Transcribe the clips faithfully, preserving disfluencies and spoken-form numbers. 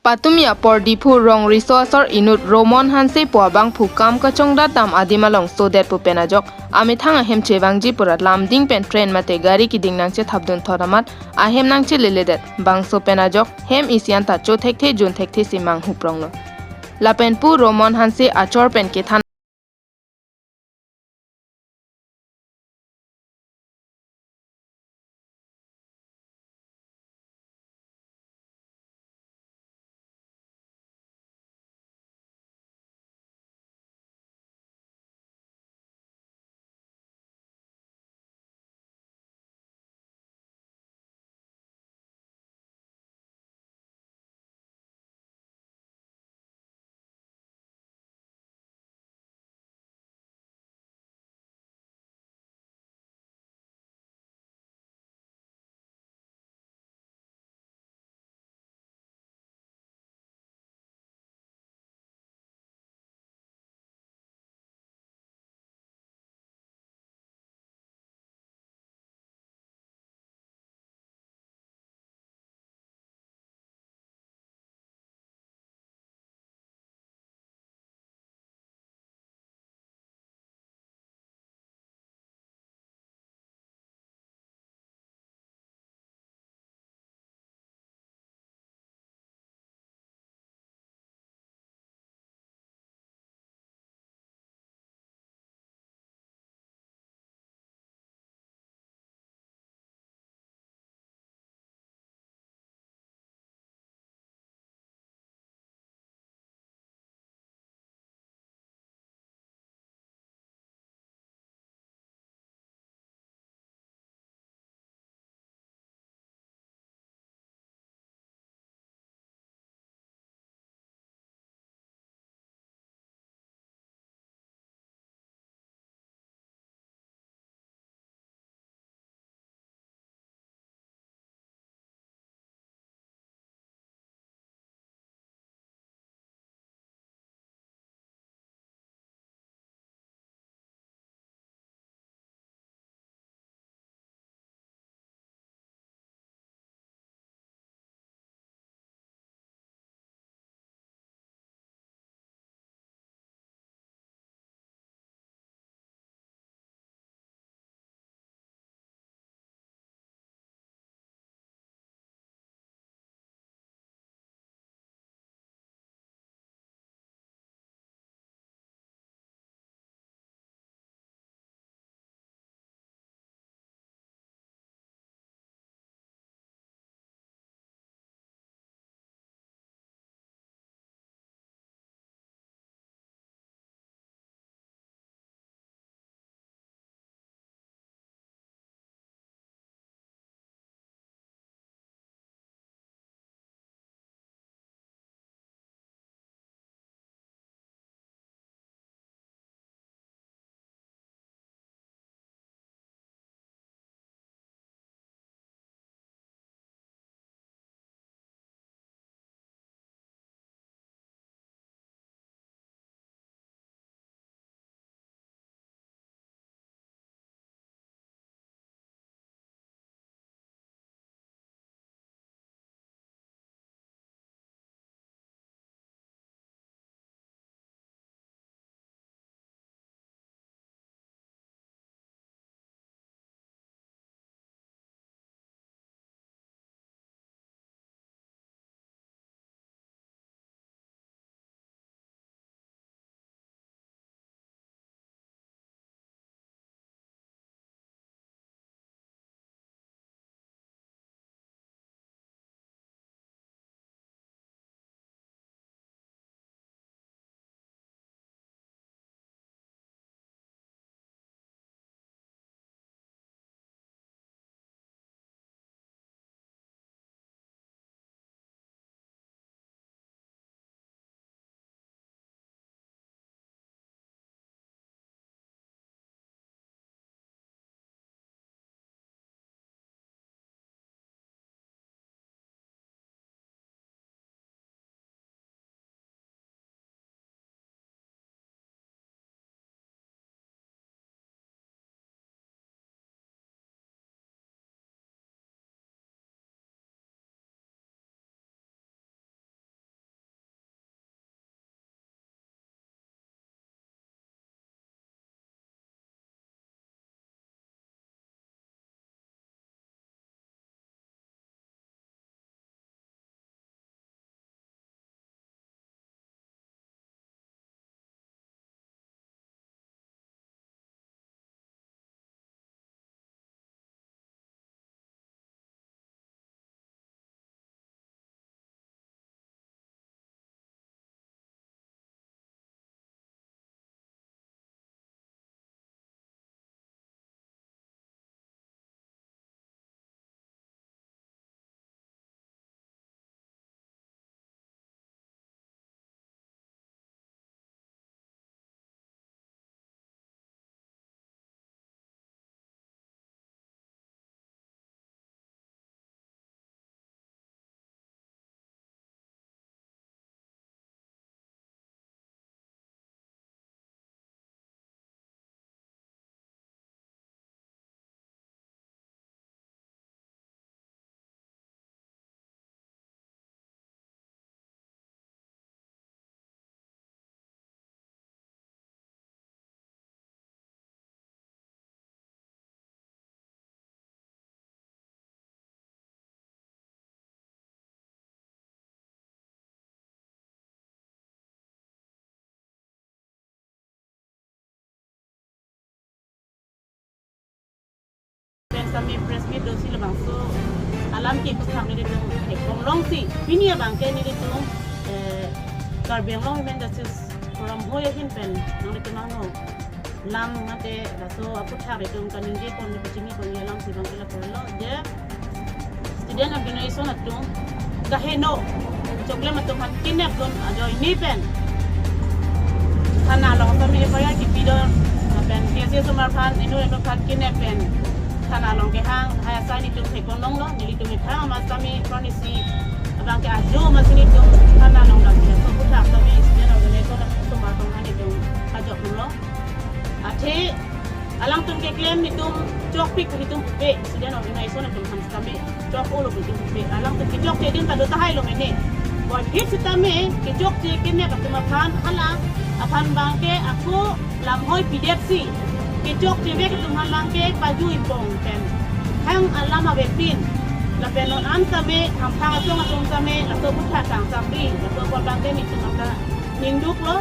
Patumi apor Diphu rong riso asor inut Romon Hanse pu abangphu kam kachongdat dam adim along sodet pu pen ajok amethang ahem chevangji purat lamding pen train mate gari keding nangchethapdun thot amat ahem nangcheleledet, bangso pen ajok hem isi anta cho thekthe jun thekthe si manghupronglo. Lapen pu Romon Hanse achor pen kethan Kami press meet dosi labangso alam keputhak nelitum hekom longsi, pini abangke nelitum, eh, Karbi Anglong Women Justice Forum hoi ahin pen nanglitum angno lam mate laso aputhak itum kaningje pon, kachinipon alamsi abangke lapu lo je student organization atum kaheno choklem atum aphan kidnap dun ajoine pen thana along tame F I R kipidun, lapen K C S Omar aphan, eno eno aphan kidnap pen thana along kehang, lahai asai nelitum hekom longlo, nelitum ithang amat tame pranisi abangke ajo amatsi nelitum thana along dam, laso aputhak tame student organization atum aphan nelitum ajok lo. Athe alangtum keklem nelitum chokpik nelitum pupe, student organization atum aphan tame chok-olo nelitum pupe. Alangtum kechokche adim ta do tahai lo mene. Boy hit sitame kechokche kidnap atum aphan, hala aphan abangke ako lamhoi pidetsi kechokche vek atum aphan abangke pajui pong pen hang alam avepin. Lapen non an tame hamphang asong atum tame laso aputhak kangsamri, laso apot abangke nelitum anta ningduk lo.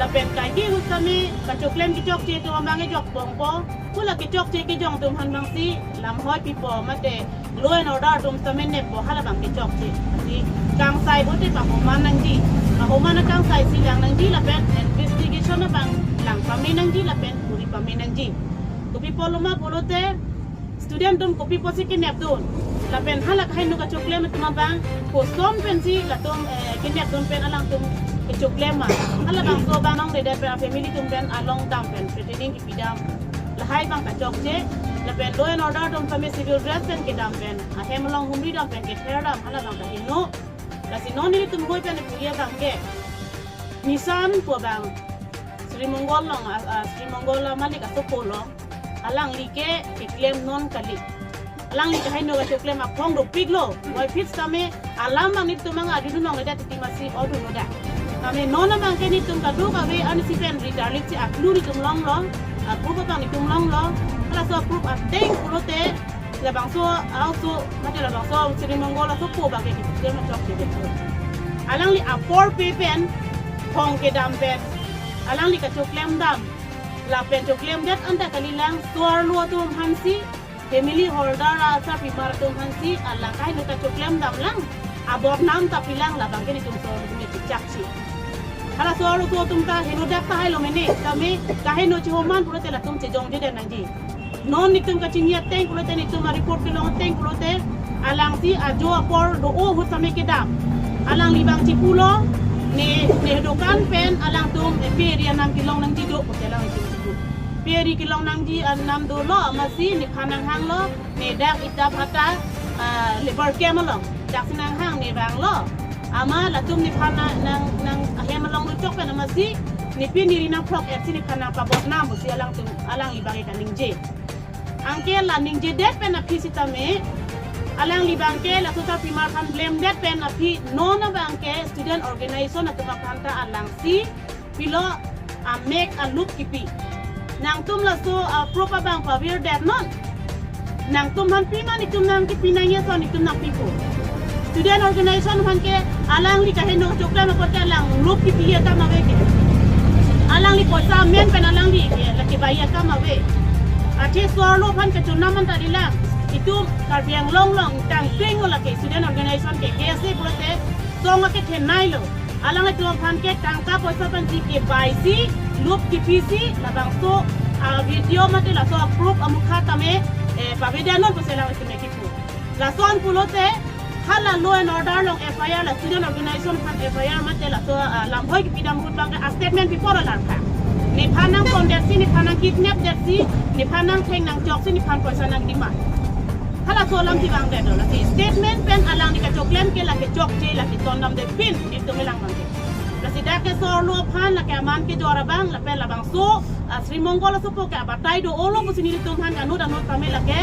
Lapen kaike hut tame kachoklem kechokche atum abangke jok pongpo, pu la kechokche kejong atum aphan abangsi lamhoi pipo mate law and order atum tame neppo, hala abang kechokche. Lasi kangsai pulote pahoman nangji, pahoman akangsaisi lang nangji, lapen investigation abang lang pame nangji, lapen puri pame nangji. Kopi pulo ma pulote student atum kopi pusi kidnap dun, lapen hala kaheno kachoklem atum abang koson pensi latum, eh, kidnap dun pen alangtum kechoklem ma, hala abangso abang nangledet pen a family atum pen along dam pen threatening kipidam, lahai abang kachokche. Lapen law and order atum tame civil dress pen kedam pen, ahem along humri dam pen kether dam, hala abang kaheno. Lasi non nelitum hoi pen puji abangke Nishan pu abang, Sri Mongol along, ah, ah, Sri Mongol amalik asopo along, alangli ke keklem non kali. Alangli kaheno kachoklem aphong dopiklo. Boy hit tame alam abang nelitum ang adun nangledet titi amatsi odun lo dak. Tame non abangke nelitum kadokave ansi pen ri tarlitsi a-clue nelitum longlo, a-proof abang nelitum longlo. Halaso a-proof ateng pulote labangso a-oso mate labangso Sri Mongol asopo abangke keklem chokche det. Alangli apor pe pen, phong kedam pen, alangli kachoklem dam. Lapen choklemdet anta kalilang, so-arlo atum aphansi, family holder asarpimar atum aphansi, alang kaheno kachoklem damlang, abodnam ta pilang, labangke nelitum so-arlo atum chikchakche. Hala so-arlo atum ta henodak tahai lo mene, tame kaheno chihoman pulote latum chejongjedet nangji. Non nelitum kachingki ateng pulote, nelitum a-report kelong ateng pulote, alangsi ajo apor do-o ahut tame kedam. Alangli abang chipulo, ne, ne dokan pen alangtum, eh, pe ri anam kelong nangji do, pusi alangtum chipu. Pe ri kelong nangji anam dolo, amatsi nephan nanghanglo, ne dak ita bhata, ah, labour camp along, daksi nanghang ne vanglo. Amat latum nephan nang, nang, nang ahem along luchok pen amatsi, ne pe ne ri nangphrok-etsi nephan nangpabodnam pusi alangtum, alangli abangke kaningje. Anke la ningjedet pen aphi sitame, alangli abangke laso asarpimar aphan blamedet pen aphi non abangke student organization atum aphan ta alangsi pilo amek alup kipi. Nangtum laso a-proof abang pavirdet non. Nangtum aphan pima nelitum nangkipi nangji ason nelitum nangpipo. Student organization aphan ke alangli kaheno choklem apot ke alang lup kipi akam ave ke. Alangli poisa amen pen alangli ke lake bai akam ave. Athe so-arlo aphan kachonam anta dilang. Itum Karbi Anglong along tangping lo lake student organization ke, K S A pulote song akethenei lo. Alanglitum aphan ke tangka poisa pensi kebaisi, lup kipisi, labangso a-video mate laso a-proof amukha tame, eh, pavedet non pusi alanglitum kipu. Lason pulote, hala law and order along F I R, la student organization aphan F I R mate laso, ah, lamhoi kipidam ahut abangke a-statement pipo ra larkha. Nephan nangpondetsi, nephan nangkidnapdetsi, nephan nangtheng nangchoksi, nephan poisa nangdemand. Halaso alam si vangdet do. Lasi statement pen alangli kachoklem ke lake chokche, lake tondamdepin, nelitum kelang abangke. Lasi dak ke so-arlo aphan lake aman kejor abang, lapen labangso, ah, Sri Mongol asopo ke abatai do-olo pusi nelitum aphan anut anut tame lake